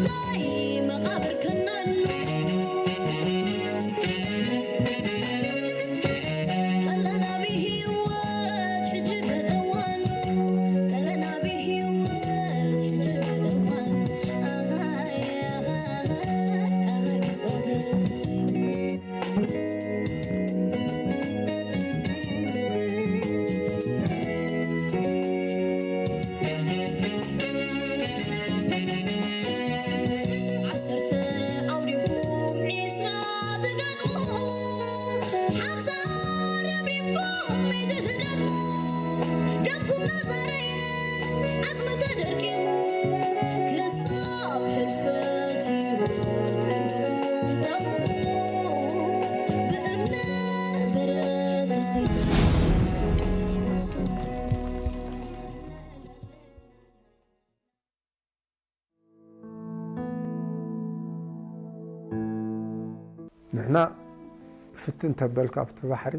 ናይ መቓብር ከናኑ ቀለና ብህይወት ሕጂ በደዋኑ ቀለና ብህይወት ሕጂ በደዋኑ ኣኻይ ኣኻይ ኣኻይ ኣኻይ ብጾተይ ዓሰርተ ኣውዲኩም ዒስራ ትገጥሙ ሓምሳ ረብሪብኩም ኣይትትደግሙ ደምኩም ናዛረየ ዓጽሚ ተደርቂሙ ክሳብ ሕልፈት ህይወት ዕድመኹም ጠብቑ ብእምነት በረታዩ ንሕና ፍትን ተበልካ ኣብቲ ባሕሪ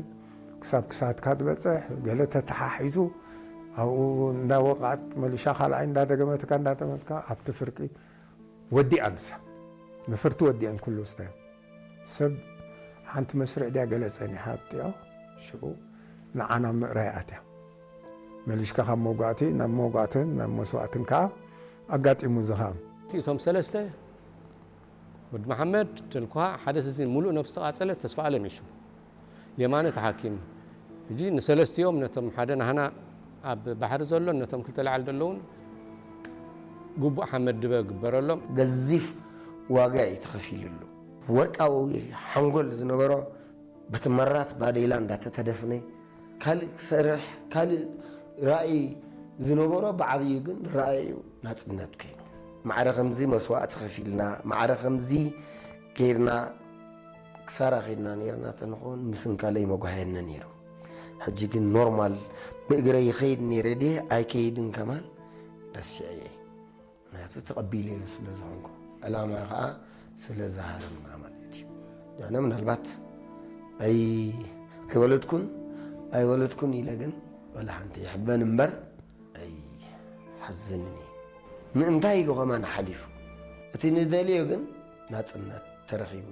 ክሳብ ክሳድካ ትበፅሕ ገለ ተተሓሒዙ ኣብኡ እንዳወቃት መሊሻ ካልኣይ እንዳደገመትካ እንዳጠመትካ ኣብቲ ፍርቂ ወዲኣ ንሳ ነፈርቲ ወዲኣን ኩሉ ስተ ሰብ ሓንቲ መስርዕ ድያ ገለ ፀኒሓ ኣብጢኦ ሽዑ ንዓና ምእራይ ኣትያ መሊሽካ ካብ መውጋእቲ ናብ መውጋእትን ናብ መስዋእትን ከዓ ኣጋጢሙ ዝሃም እቶም ሰለስተ ወዲ መሓመድ ተልኩሃ ሓደ እዚ ሙሉእ ነብሱ ተቓጸለ ተስፋ ኣለም ይሹ የማነ ተሓኪም ሕጂ ንሰለስቲኦም ነቶም ሓደ ናህና ኣብ ባሕሪ ዘሎን ነቶም ክልተ ላዕሊ ዘለውን ግቡእ ሓመድ ድበ ግበረሎም። ገዚፍ ዋጋ እዩ ተኸፊልሉ። ወርቃዊ ሓንጎል ዝነበሮ በቲ መራት ባዴላ እንዳተተደፍነ ካልእ ክሰርሕ ካልእ ራእይ ዝነበሮ ብዓብዩ ግን ራእዩ ናፅነት ኮይኑ ማዕረ ከምዚ መስዋእቲ ከፊልና ማዕረ ከምዚ ገይርና ክሳራ ከይድና ነይርና ተንኸውን ምስንካለ ይመጓሃየኒ ነይሩ። ሕጂ ግን ኖርማል ብእግረ ይኸይድ ነይረ ድየ ኣይከይድን ከማን ረሲዐየ። ምክንያቱ ተቐቢለዮ ስለ ዝኾንኩ ዕላማ ከዓ ስለ ዝሃረምና ማለት እዩ። ንሕና ምናልባት ኣይ ኣይወለድኩን ኣይወለድኩን ኢለ ግን ወላ ሓንቲ ይሕበን እምበር ኣይሓዝንን እየ። ምእንታይ ኢሉ ከማን ሓሊፉ እቲ ንደልዮ ግን ናፅነት ተረኺቡ።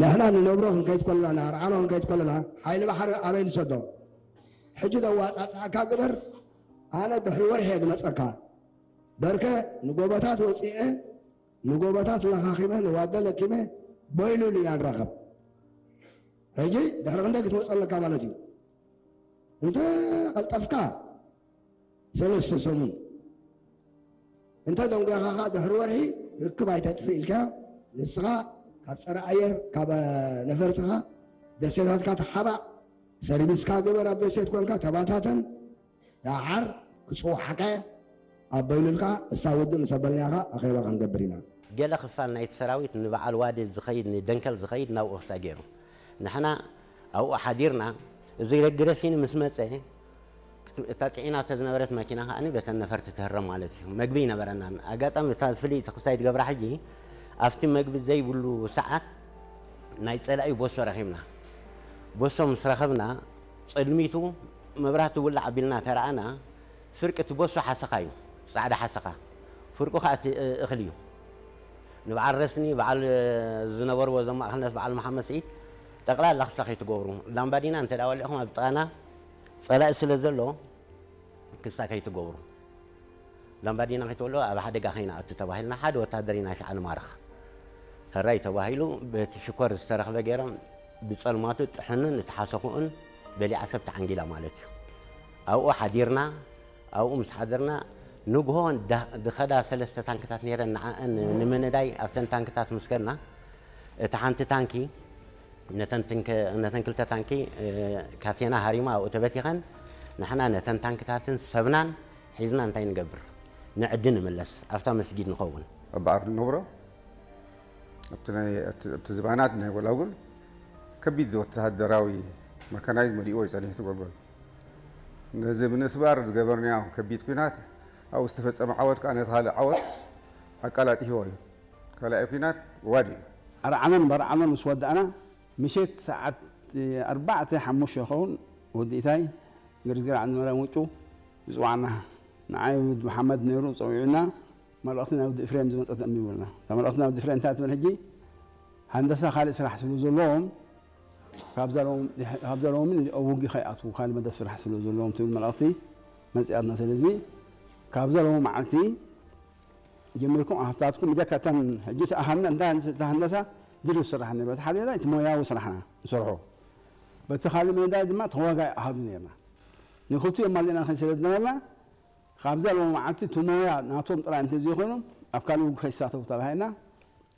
ንሕና ንነብሮ ክንከይድ ከለና ንኣርዓኖ ክንከይድ ከለና ሓይሊ ባሕሪ ኣበይ ንሰዶ ሕጂ ዘዋፃፅኣካ ግበር ኣነ ድሕሪ ወርሒ እየ ዝመፀካ በርከ ንጎቦታት ወፂኤ ንጎቦታት ለኻኺመ ንዋደ ለኪመ በይሉል ኢና ንራኸብ ሕጂ ድሕሪ ክንደይ ክትመፀለካ ማለት እዩ እንተ ቀልጠፍካ ሰለስተ ሰሙን እንተ ደንጎኻ ኸዓ ድሕሪ ወርሒ ርክብ ኣይተጥፍእ ኢልካ ንስኻ ካብ ፀረ ኣየር ካብ ነፈርትኻ ደሴታትካ ተሓባእ ሰርቪስካ ግበር ኣብ ደሴት ኮንካ ተባታተን ደሓር ክፅውሓካ እየ ኣበይሉልካ እሳ ውድእ ምስ ኣበልናያ ኸዓ ኣኼባ ክንገብር ኢና። ገለ ክፋል ናይቲ ሰራዊት ንበዓል ዋዲ ዝኸይድ ንደንከል ዝኸይድ ናብኡ ክሳእ ገይሩ። ንሕና ኣብኡ ሓዲርና፣ እዚ ረግረሲኒ ምስ መጸ፣ እታ ጽዒናቶ ዝነበረት መኪና ከኣ በተን ነፈርቲ ትህረም ማለት እዩ። መግቢ ኣይነበረናን። ኣጋጣሚ እታ ፍልይቲ ክስታይ ትገብራ ሕጂ፣ ኣብቲ መግቢ ዘይብሉ ሰዓት ናይ ጸላኢ ቦሶ ረኺብና። ቦሶ ምስ ረኸብና፣ ጸልሚቱ መብራህቲ ውላዕ ኣቢልና ተረኣና፣ ፍርቂ እቲ ቦሶ ሓሰኻ እዩ፣ ጻዕዳ ሓሰኻ። ፍርቁ ከኣ እቲ እኽሊ እዩ። ንበዓል ረስኒ፣ በዓል ዝነበርዎ እዞም ማእኸልነት በዓል መሓመድ ስዒድ፣ ጠቕላላ ክስታ ከይትገብሩ። ላምባዲና እንተ ደኣ ወሊዕኹም ኣብ ጥቓና ጸላኢ ስለ ዘሎ ክስታ ከይትገብሩ። ላምባዲና ከይትበልዑ ኣብ ሓደጋ ከይንኣቱ ተባሂልና ሓደ ወታደር ኢና ሻዕ ንማርኽ። ሕራይ ተባሂሉ በቲ ሽኮር ዝተረኽበ ገይሮም ብጸልማቱ ጥሕንን እቲ ሓሰኹኡን በሊዓ ሰብ ተዓንጊላ ማለት እዩ። ኣብኡ ሓዲርና ኣብኡ ምስ ሓደርና ንግሆ ድኸዳ ሰለስተ ታንክታት ነይረን ንዓኣን ንምንዳይ ኣብተን ታንክታት ምስ ከድና እታ ሓንቲ ታንኪ ነተን ክልተ ታንኪ ካቴና ሃሪማ ኣብኡ ተበቲኸን ንሕና ነተን ታንክታትን ሰብናን ሒዝና እንታይ ንገብር ንዕዲ ንምለስ ኣብታ መስጊድ ንኸውን ኣብ በዓር ንነብሮ ኣብቲ ዝባናት ናይ ጎላጉል ከቢድ ወተሃደራዊ መካናይዝ መሊእዎ እዩ ጸኒሑ እቲ ጎልጎል ነዚ ብምስባር ዝገበርናዮ ከቢድ ኲናት ኣብኡ ዝተፈጸመ ዓወት ከኣ ነቲ ካልእ ዓወት ኣቀላጢፍዎ እዩ። ካልኣይ ኲናት ዋዲ እዩ። ኣርዓመን በርዓመን ምስ ወዳእና ምሸት ሰዓት ኣርባዕተ ሓሙሽተ ይኸውን ወዲ ኢታይ ገርዝገር ዓንመረ ውጩ ዝፅዋዕና ንዓይ ወዲ መሓመድ ነይሩ ጸዊዑና፣ መልእኽቲ ናብ ወዲ ኤፍሬም ዝመጸት እምቢ ይብልና። እታ መልእኽቲ ናብ ወዲ ኤፍሬም እንታይ ትብል ሕጂ? ሃንደሳ ካልእ ስራሕ ስለ ዘለዎም፣ ካብዛ ሎም-፣ ካብዛ ሎሚ ውጊ ከይኣትዉ ካልእ መደብ ስራሕ ስለ ዘለዎም ትብል መልእኽቲ መጺኣትና። ስለዚ ካብዛ ሎሚ መዓልቲ ጀሚርኩም ኣህፍታትኩም ብጀካ እተን ሕጂ እቲ ኣሃንዳ-፣ እንታይ እታ ሃንደሳ ድልው ስራሕ ነይሩ። እቲ ሓደ ሜዳ እቲ ሞያዊ ስራሕና ንሰርሖ። በቲ ካልእ ሜዳ ድማ ተዋጋኢ ኣሃዱ ነይርና። ንክልቲኡ ኣማሊእና ንኸይድ ስለ ዝነበርና፣ ካብዛ ሎሚ መዓልቲ እቲ ሞያ ናቶም ጥራይ እንተዘይኮይኖም ኣብ ካልእ ውግእ ከይሳተፉ ተባሂልና፣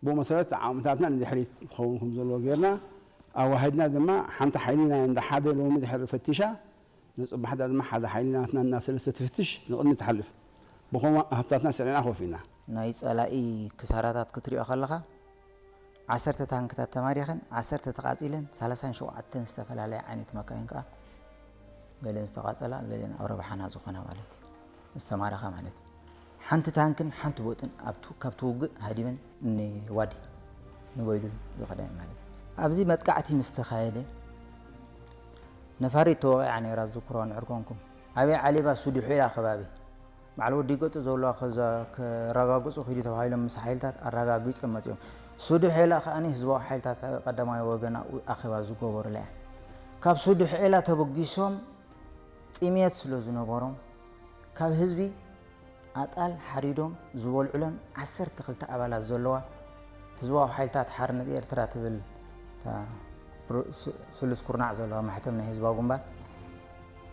ብኡ መሰረት ዓቕምታትና ንድሕሪት ክኸውን ከም ዘለዎ ጌርና ኣዋሂድና ድማ ሓንቲ ሓይሊ ናይ እንዳ ሓደ ሎሚ ድሕሪ ፈቲሻ፣ ንጽባሕታ ድማ ሓደ ሓይሊ ናትና እንዳ ሰለስተ ትፍትሽ ንቕድሚት ትሓልፍ። ብኸምኡ ኣህፍታትና ሰሪዕና ኮፍ ኢልና። ናይ ጸላኢ ክሳራታት ክትሪኦ ከለኻ፣ ዓሰርተ ታንክታት ተማሪኸን፣ ዓሰርተ ተቓጺለን፣ ሰላሳን ሸውዓተን ዝተፈላለያ ዓይነት መካይን ከኣ፣ ገለን ዝተቓጸላ፣ ገለን ኣብ ረብሓና ዝኾና ማለት እዩ። ዝተማረኻ ማለት እዩ። ሓንቲ ታንክን ሓንቲ ቦጥን ኣብቱ-፣ ካብቲ ውግእ ሃዲመን ንዋዲ ንበይሉል ዝኸዳ ማለት እዩ። ኣብዚ መጥቃዕቲ ምስ ተኻየደ፣ ነፋሪት ተወቒዓ ነይራ፣ ዝዝክሮ ንዕር ኮንኩም። ኣበይ ዓሊባ? ሱዱሑላ ከባቢ። በዓል ወዲ ገጡ ዘለዋ ከዛ-፣ ከረጋግጹ ኺዱ ተባሂሎም ምስ ሓይልታት ኣረጋጊጾም መጺኦም። ሱዱሑላ ከኣኒ ህዝባዊ ሓይልታት ቀዳማይ ወገን ኣብኡ ኣኼባ ዝገበሩላ እያ። ካብ ሱዱሑላ ተበጊሶም ጥምየት ስለ ዝነበሮም፣ ካብ ህዝቢ ኣጣል ሓሪዶም ዝበልዑለን ዓሰርተ ክልተ ኣባላት ዘለዋ ህዝባዊ ሓይልታት ሓርነት ኤርትራ ትብል እታ ብሩ-፣ ስ-፣ ስሉስ ኩርናዕ ዘለዋ ማሕተም ናይ ህዝባዊ ግንባር፣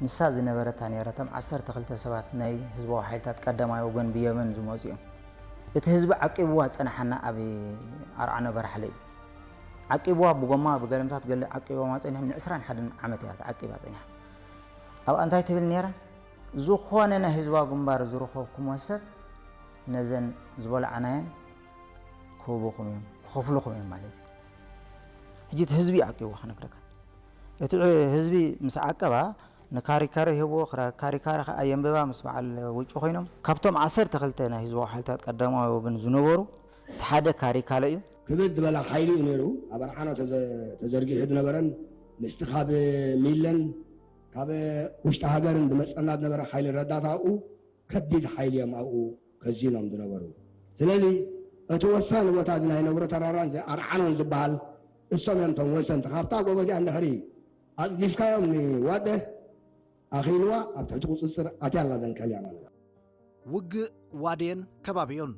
ንሳ ዝነበረታ ነይራ። እቶም ዓሰርተ ክልተ ሰባት ናይ ህዝባዊ ሓይልታት ቀዳማይ ወገን ብየመን ዝመጹ እዮም። እቲ ህዝቢ ዓቂብዋ ዝጸንሓና ኣብ ኣርዓኖ በራሕለ እዩ። ዓቂብዋ ብጎማ ብገለምታት ገለ ዓቂብዋ ጸኒሖም ንዕስራን ሓደን ዓመት እያ ተዓቂባ ጸኒሓ። ኣብኣ እንታይ ትብል ነይራ? ዝኾነ ናይ ህዝባዊ ግንባር ዝረኸብኩሞ ሰብ ነዘን ዝበላዕናየን ክህቡኹም እዮም፣ ክኸፍሉኹም እዮም ማለት እዩ። ሕጂ እቲ ህዝቢ እዩ ዓቂብዋ ክነግረካ። እቲ ህዝቢ ምስ ዓቀባ ንካሪካረ ይህብዎ፣ ክራ-፣ ካሪካረ ከኣ የንብባ ምስ በዓል ውጩ ኮይኖም። ካብቶም ዓሰርተ ክልተ ናይ ህዝባዊ ሓይልታት ቀዳማዊ ወገን ዝነበሩ እቲ ሓደ ካሪካለ እዩ። ክብድ ዝበለ ሓይሊ እዩ ነይሩ። ኣብ ኣርዓኖ ተዘ-፣ ተዘርጊሑ ዝነበረን ምስቲ ካብ ሚለን ካብ ውሽጢ ሃገርን ዝመጸና ዝነበረ ሓይሊ ረዳት ኣብኡ ከቢድ ሓይሊ እዮም ኣብኡ ከዚኖም ዝነበሩ። ስለዚ እቲ ወሳኒ ቦታ እዚ ናይ ነብሮ ተራራን እዚ ኣርዓኖን ዝበሃል እሶም እዮም እቶም ወሰንቲ። ካብታ ጎቦ እዚኣ እንድሕሪ ኣጽዲፍካዮም ንዋደ ኣኺልዋ ኣብ ትሕቲ ቁጽጽር ኣትያ ኣላ ደንከልያ ማለት እዩ። ውግእ ዋዴን ከባቢኡን።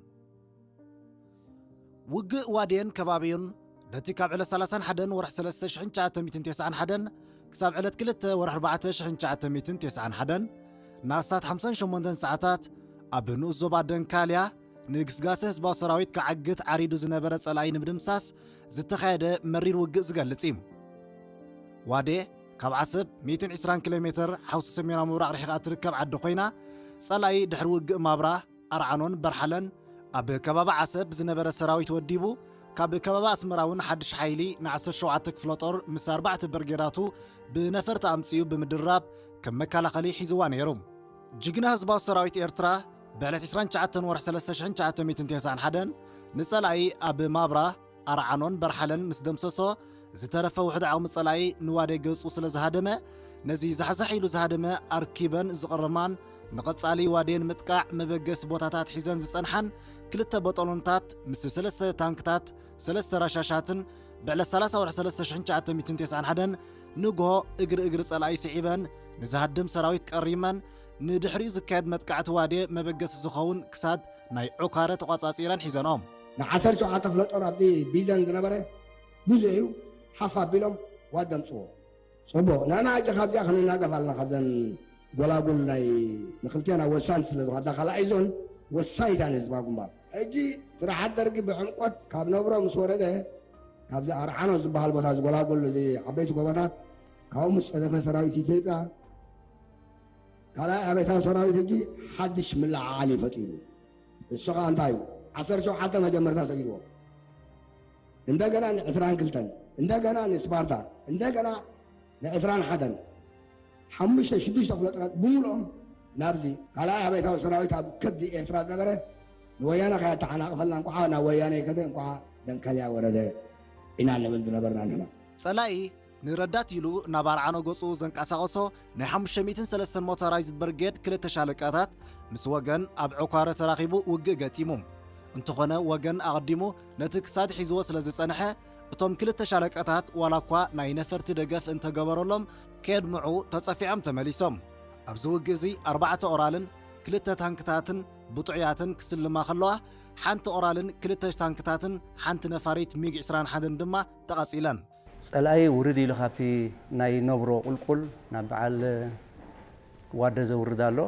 ውግእ ዋዴን ከባቢኡን ነቲ ካብ ዕለት ሰላሳን ሓደን ወርሒ ሰለስተ ሽሕን ትሽዓተ ሚእትን ተስዓን ሓደን ክሳብ ዕለት ክልተ ወርሒ ኣርባዕተ ሽሕን ትሽዓተ ሚእትን ተስዓን ሓደን ንኣስታት ሓምሳን ሸሞንተን ሰዓታት ኣብ ንኡስ ዞባ ደንካልያ ንግስጋሰ ህዝባዊ ሰራዊት ክዓግት ዓሪዱ ዝነበረ ጸላኢ ንምድምሳስ ዝተኻየደ መሪር ውግእ ዝገልጽ እዩ። ዋዴ ካብ ዓሰብ ሚእትን ዕስራን ኪሎ ሜትር ሓውሲ ሰሜናዊ ምብራቕ ርሒቓ እትርከብ ዓዲ ኮይና፣ ጸላኢ ድሕሪ ውግእ ማብራ፣ ኣርዓኖን በርሓለን ኣብ ከባቢ ዓሰብ ዝነበረ ሰራዊት ወዲቡ፣ ካብ ከባቢ ኣስመራ እውን ሓድሽ ሓይሊ ንዓሰርተ ሸውዓተ ክፍለ ጦር ምስ ኣርባዕተ ብርጌዳቱ ብነፈርቲ ኣምጺኡ ብምድራብ ከም መከላኸሊ ሒዝዋ ነይሩ። ጅግና ህዝባዊ ሰራዊት ኤርትራ ብዕለት ዕስራን ትሽዓተን ወርሒ ሰለስተ ሽሕን ትሽዓተ ሚእትን ተስዓን ሓደን ንጸላኢ ኣብ ማብራ ኣርዓኖን በርሓለን ምስ ደምሰሶ፣ ዝተረፈ ውሑድ ዓቕሚ ጸላኢ ንዋዴ ገጹ ስለ ዝሃደመ፣ ነዚ ዛሕዛሕ ኢሉ ዝሃደመ ኣርኪበን ዝቕርማን ንቐጻሊ ዋዴ ንምጥቃዕ መበገሲ ቦታታት ሒዘን ዝጸንሓን ክልተ በጠሎንታት ምስ ሰለስተ ታንክታት፣ ሰለስተ ራሻሻትን ብዕለት ሰላሳ ወርሒ ሰለስተ ሽሕን ትሽዓተ ሚእትን ተስዓን ሓደን ንግሆ እግሪ እግሪ ጸላኢ ስዒበን ንዝሃድም ሰራዊት ቀሪመን ንድሕሪኡ ዝካየድ መጥቃዕቲ ዋዴ መበገሲ ዝኸውን ክሳድ ናይ ዑካረ ተቋጻጺረን ሒዘንኦም። ንዓሰርተ ሸውዓተ ክፍለ ጦር ኣብዚ ቢዘን ዝነበረ ብዙሕ እዩ፣ ሓፍ ኣቢሎም ዋዲ ኣምጽዎ። ጽቡቕ፣ ንሕና ሕጂ ካብዚኣ ክንናገፍ ኣለና፣ ካብዘን ጎላጉል ናይ ንክልቴና ወሳንቲ ስለ ዝኾና፣ እዛ ካልኣይ ዞን ወሳኒት እያ ንህዝባዊ ግንባር። ሕጂ ስርዓት ደርጊ ብዕምቆት ካብ ነብሮ ምስ ወረደ፣ ካብዚ ኣርዓኖ ዝበሃል ቦታ፣ እዚ ጎላጉል፣ እዚ ዓበይቲ ጎቦታት፣ ካብኡ ምስ ጸደፈ ሰራዊት ኢትዮጵያ፣ ካልኣይ ኣቤታዊ ሰራዊት ሕጂ ሓድሽ ምልዕዓል እዩ ፈጢሩ። እሱ ኸኣ እንታይ እዩ? ዓሰርተ ሸውዓተ መጀመርታ ሰጊድዎ። እንደገና ንዕስራን ክልተን፣ እንደገና ንስፓርታ፣ እንደገና ንዕስራን ሓደን። ሓሙሽተ ሽዱሽተ ክፍለ ጦራት ብምልኦም ናብዚ ካልኣይ ኣቤታዊ ሰራዊት ኣብ ከብዲ ኤርትራ ዝነበረ ንወያነ ከየተሓናቕፈልና እንቋዓ ናብ ወያነ ይከደ፣ እንቋዓ ደንከልያ ወረደ ኢና ንብል ዝነበርና ንሕና። ጸላኢ ንረዳት ኢሉ ናብ ኣርዓኖ ገጹ ዘንቀሳቐሶ ናይ ሓሙሽተ ሚእትን ሰለስተን ሞተራይዝድ ብርጌድ ክልተ ሻለቃታት ምስ ወገን ኣብ ዕኳረ ተራኺቡ ውግእ ገጢሙ። እንተኾነ ወገን ኣቐዲሙ ነቲ ክሳድ ሒዝዎ ስለ ዝጸንሐ፣ እቶም ክልተ ሻለቃታት ዋላ እኳ ናይ ነፈርቲ ደገፍ እንተገበረሎም፣ ከየድምዑ ተጸፊዖም ተመሊሶም። ኣብዚ ውግእ እዚ ኣርባዕተ ኦራልን ክልተ ታንክታትን ብጥዑያትን ክስልማ ከለዋ፣ ሓንቲ ኦራልን ክልተ ታንክታትን ሓንቲ ነፋሪት ሚግ ዕስራን ሓደን ድማ ተቓጺለን። ጸላኢ ውርድ ኢሉ ካብቲ ናይ ነብሮ ቁልቁል ናብ በዓል ዋደ ዘውርድ ኣሎ።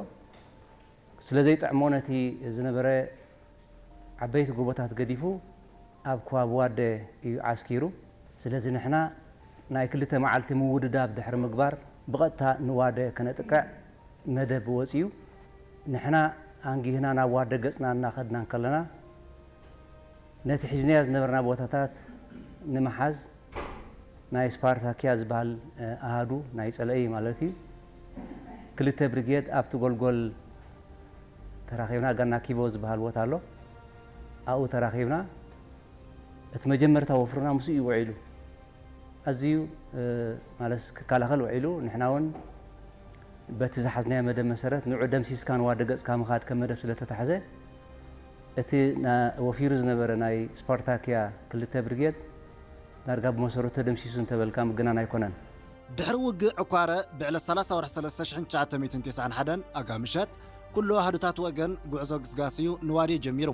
ስለ ዘይጥዕሞ ነቲ ዝነበረ ዓበይቲ ጎቦታት ገዲፉ ኣብ ከባቢ ዋደ እዩ ዓስኪሩ። ስለዚ ንሕና ናይ ክልተ መዓልቲ ምውድዳብ ድሕሪ ምግባር ብቐጥታ ንዋደ ከነጥቅዕ መደብ ወጺኡ። ንሕና ኣንጊህና ናብ ዋደ ገጽና እናኸድና እንከለና ነቲ ሒዝናዮ ዝነበርና ቦታታት ንምሓዝ ናይ ስፓርታኪያ ዝበሃል ኣሃዱ ናይ ጸላኢ ማለት እዩ። ክልተ ብሪጌድ ኣብቲ ጎልጎል ተራኺብና፣ ጋናኪቦ ዝበሃል ቦታ ኣሎ፣ ኣብኡ ተራኺብና። እቲ መጀመርታ ወፍርና ምስኡ እዩ ውዒሉ። ኣዝዩ ማለት ክከላኸል ውዒሉ። ንሕና እውን በቲ ዝሓዝናዮ መደብ መሰረት ንዑ ደምሲስካ ንዋደ ገጽካ ምኻድ ከም መደብ ስለ ተታሕዘ፣ እቲ ወፊሩ ዝነበረ ናይ ስፓርታኪያ ክልተ ብሪጌድ ዳርጋ ብመሰረቱ ተደምሲሱ እንተበልካ ምግናን ኣይኮነን። ድሕሪ ውግእ ዕኳረ ብዕለት ሰላሳ ወርሒ ሰለስተ ሽሕን ትሽዓተ ሚእትን ተስዓን ሓደን ኣጋ ምሸት ኩሉ ኣሃዱታት ወገን ጉዕዞ ግስጋስዩ ንዋዴ ጀሚሩ።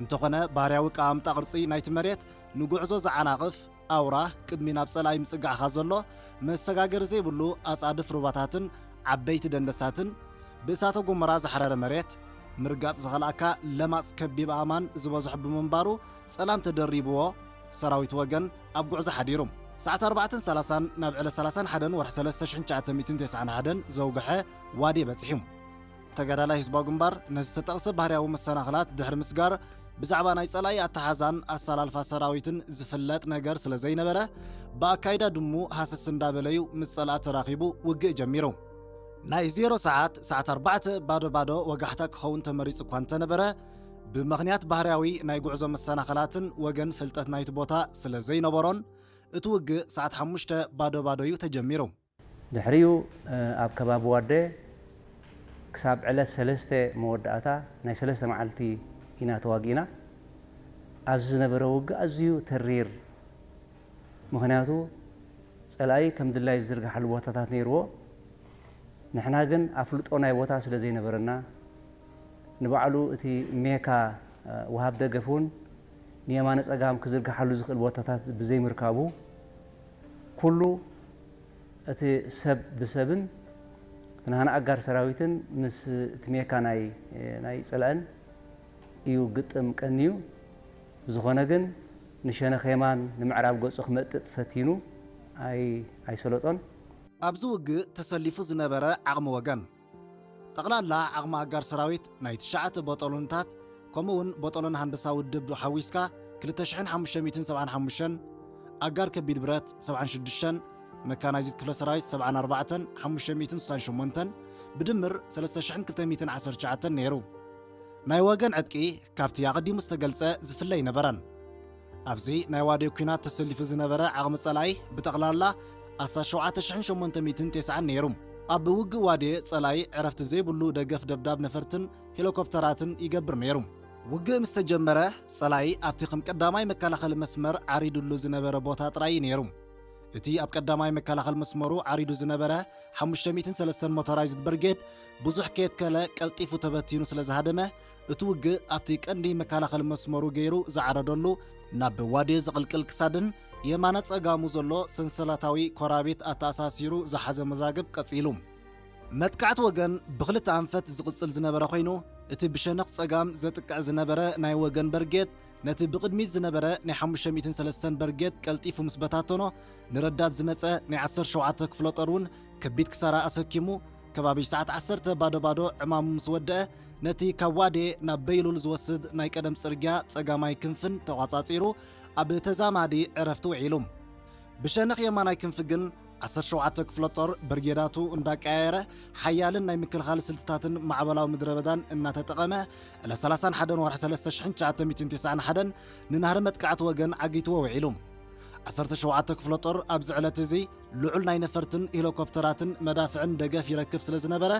እንተኾነ ባህርያዊ ቀማምጣ ቅርጺ ናይቲ መሬት ንጉዕዞ ዝዓናቕፍ ኣውራ ቅድሚ ናብ ጸላኢ ምጽጋዕኻ ዘሎ መሰጋገሪ ዘይብሉ ኣጻድፍ ሩባታትን ዓበይቲ ደንደሳትን ብእሳተ ጎመራ ዝሓረረ መሬት ምርጋጽ ዝኸልኣካ ለማጽ ከቢብ ኣእማን ዝበዝሖ ብምንባሩ ጸላም ተደሪብዎ ሰራዊት ወገን ኣብ ጉዕዞ ሓዲሩ። ሰዓት ኣርባዕተን ሰላሳን ናብ ዕለት ሰላሳን ሓደን ወርሒ ሰለስተ ሽሕን ትሽዓተ ሚእትን ተስዓን ሓደን ዘውግሐ ዋዴ በጺሑ። ተጋዳላይ ህዝባዊ ግንባር ነዚ ዝተጠቕሰ ባህርያዊ መሰናኽላት ድሕሪ ምስጋር ብዛዕባ ናይ ጸላኢ ኣተሓዛን ኣሰላልፋ ሰራዊትን ዝፍለጥ ነገር ስለ ዘይነበረ ብኣካይዳ ድሙ ሃሰስ እንዳበለዩ ምስ ጸላኢ ተራኺቡ ውግእ ጀሚሩ። ናይ ዜሮ ሰዓት፣ ሰዓት ኣርባዕተ ባዶ ባዶ ወጋሕታ ክኸውን ተመሪጹ እኳ እንተነበረ፣ ብምኽንያት ባህርያዊ ናይ ጉዕዞ መሰናኽላትን ወገን ፍልጠት ናይቲ ቦታ ስለ ዘይነበሮን፣ እቲ ውግእ ሰዓት ሓሙሽተ ባዶ ባዶ እዩ ተጀሚሩ። ድሕሪኡ ኣብ ከባቢ ዋደ ክሳብ ዕለት ሰለስተ መወዳእታ ናይ ሰለስተ መዓልቲ ኢና ተዋጊእና። ኣብዚ ዝነበረ ውግእ ኣዝዩ ተሪር፣ ምኽንያቱ ጸላኢ ከም ድላይ ዝዝርግሓሉ ቦታታት ነይርዎ። ንሕና ግን ኣፍልጦ ናይ ቦታ ስለ ዘይነበረና፣ ንባዕሉ እቲ ሜካ ወሃብ ደገፍ እውን ንየማነ ጸጋም ክዝርግሓሉ ዝኽእል ቦታታት ብዘይምርካቡ፣ ኩሉ እቲ ሰብ ብሰብን እቲ ናህና ኣጋር ሰራዊትን ምስ እቲ ሜካ ናይ፣ ናይ ጸላእን እዩ ግጥም ቀንዩ። ብዝኾነ ግን ንሸነኽ የማን ንምዕራብ ገጹ ክመጥጥ ፈቲኑ ኣይ-፣ ኣይሰለጦን። ኣብዚ ውግእ ተሰሊፉ ዝነበረ ዓቕሚ ወገን። ጠቕላላ ዓቕሚ ኣጋር ሰራዊት ናይ ትሽዓተ ቦጦሎንታት፣ ከምኡውን ቦጦሎን ሃንደሳ ውድብ ሓዊስካ ክልተ ሽሕን ሓሙሽተ ሚእትን ሰብዓን ሓሙሽተን፣ ኣጋር ከቢድ ብረት ሰብዓን ሽዱሽተን፣ መካናይዝድ ክፍለ ሰራዊት ሰብዓን ኣርባዕተን ሓሙሽተ ሚእትን ስሳን ሸሞንተን፣ ብድምር ሰለስተ ሽሕን ክልተ ሚእትን ዓሰርተ ትሽዓተን ነይሩ። ናይ ወገን ዕጥቂ ካብቲ ኣቐዲሙ ዝተገልጸ ዝፍለ ኣይነበረን። ኣብዚ ናይ ዋዴ ኲናት ተሰሊፉ ዝነበረ ዓቕሚ ጸላኢ ብጠቕላላ ኣስታት ሸውዓተ ሽሕን ሸሞንተ ሚእትን ተስዓን ነይሩ። ኣብ ውግእ ዋዴ ጸላኢ ዕረፍቲ ዘይብሉ ደገፍ ደብዳብ ነፈርትን ሄሊኮፕተራትን ይገብር ነይሩ። ውግእ ምስ ተጀመረ፣ ጸላኢ ኣብቲ ከም ቀዳማይ መከላኸሊ መስመር ዓሪዱሉ ዝነበረ ቦታ ጥራይ እዩ ነይሩ። እቲ ኣብ ቀዳማይ መከላኸሊ መስመሩ ዓሪዱ ዝነበረ ሓሙሽተ ሚእትን ሰለስተን ሞተራይዝድ ብርጌድ ብዙሕ ከየትከለ ቀልጢፉ ተበቲኑ ስለ ዝሃደመ፣ እቲ ውግእ ኣብቲ ቀንዲ መከላኸሊ መስመሩ ገይሩ ዝዓረደሉ፣ ናብ ዋዴ ዝቕልቅል ክሳድን የማነ ጸጋሙ ዘሎ ሰንሰለታዊ ኮራቤት ኣተኣሳሲሩ ዝሓዘ መዛግብ ቀጺሉ። መጥቃዕቲ ወገን ብኽልተ ኣንፈት ዝቕጽል ዝነበረ ኮይኑ፣ እቲ ብሸነኽ ጸጋም ዘጥቅዕ ዝነበረ ናይ ወገን በርጌድ፣ ነቲ ብቕድሚት ዝነበረ ናይ ሓሙሽተ ሚእትን ሰለስተን በርጌድ ቀልጢፉ ምስ በታተኖ፣ ንረዳት ዝመጸ ናይ ዓሰርተ ሸውዓተ ክፍለ ጦር እውን ከቢድ ክሳራ ኣሰኪሙ፣ ከባቢ ሰዓት ዓሰርተ ባዶ ባዶ ዕማሙ ምስ ወደአ፣ ነቲ ካብ ዋዴ ናብ በይሉል ዝወስድ ናይ ቀደም ጽርግያ ጸጋማይ ክንፍን ተቋጻጺሩ፣ ኣብ ተዛማዲ ዕረፍቲ ውዒሉ። ብሸነኽ የማናይ ክንፊ ግን ዓሰርተ ሸውዓተ ክፍለ ጦር ብርጌዳቱ እንዳቀያየረ ሓያልን ናይ ምክልኻል ስልትታትን ማዕበላዊ ምድረ በዳን እናተጠቐመ ዕለት ሰላሳን ሓደን ወርሒ ሰለስተ ሽሕን ትሽዓተ ሚእትን ተስዓን ሓደን ንናህሪ መጥቃዕቲ ወገን ዓጊትዎ ውዒሉ። ዓሰርተ ሸውዓተ ክፍለ ጦር ኣብዚ ዕለት እዚ ልዑል ናይ ነፈርትን ሄሊኮፕተራትን መዳፍዕን ደገፍ ይረክብ ስለ ዝነበረ፣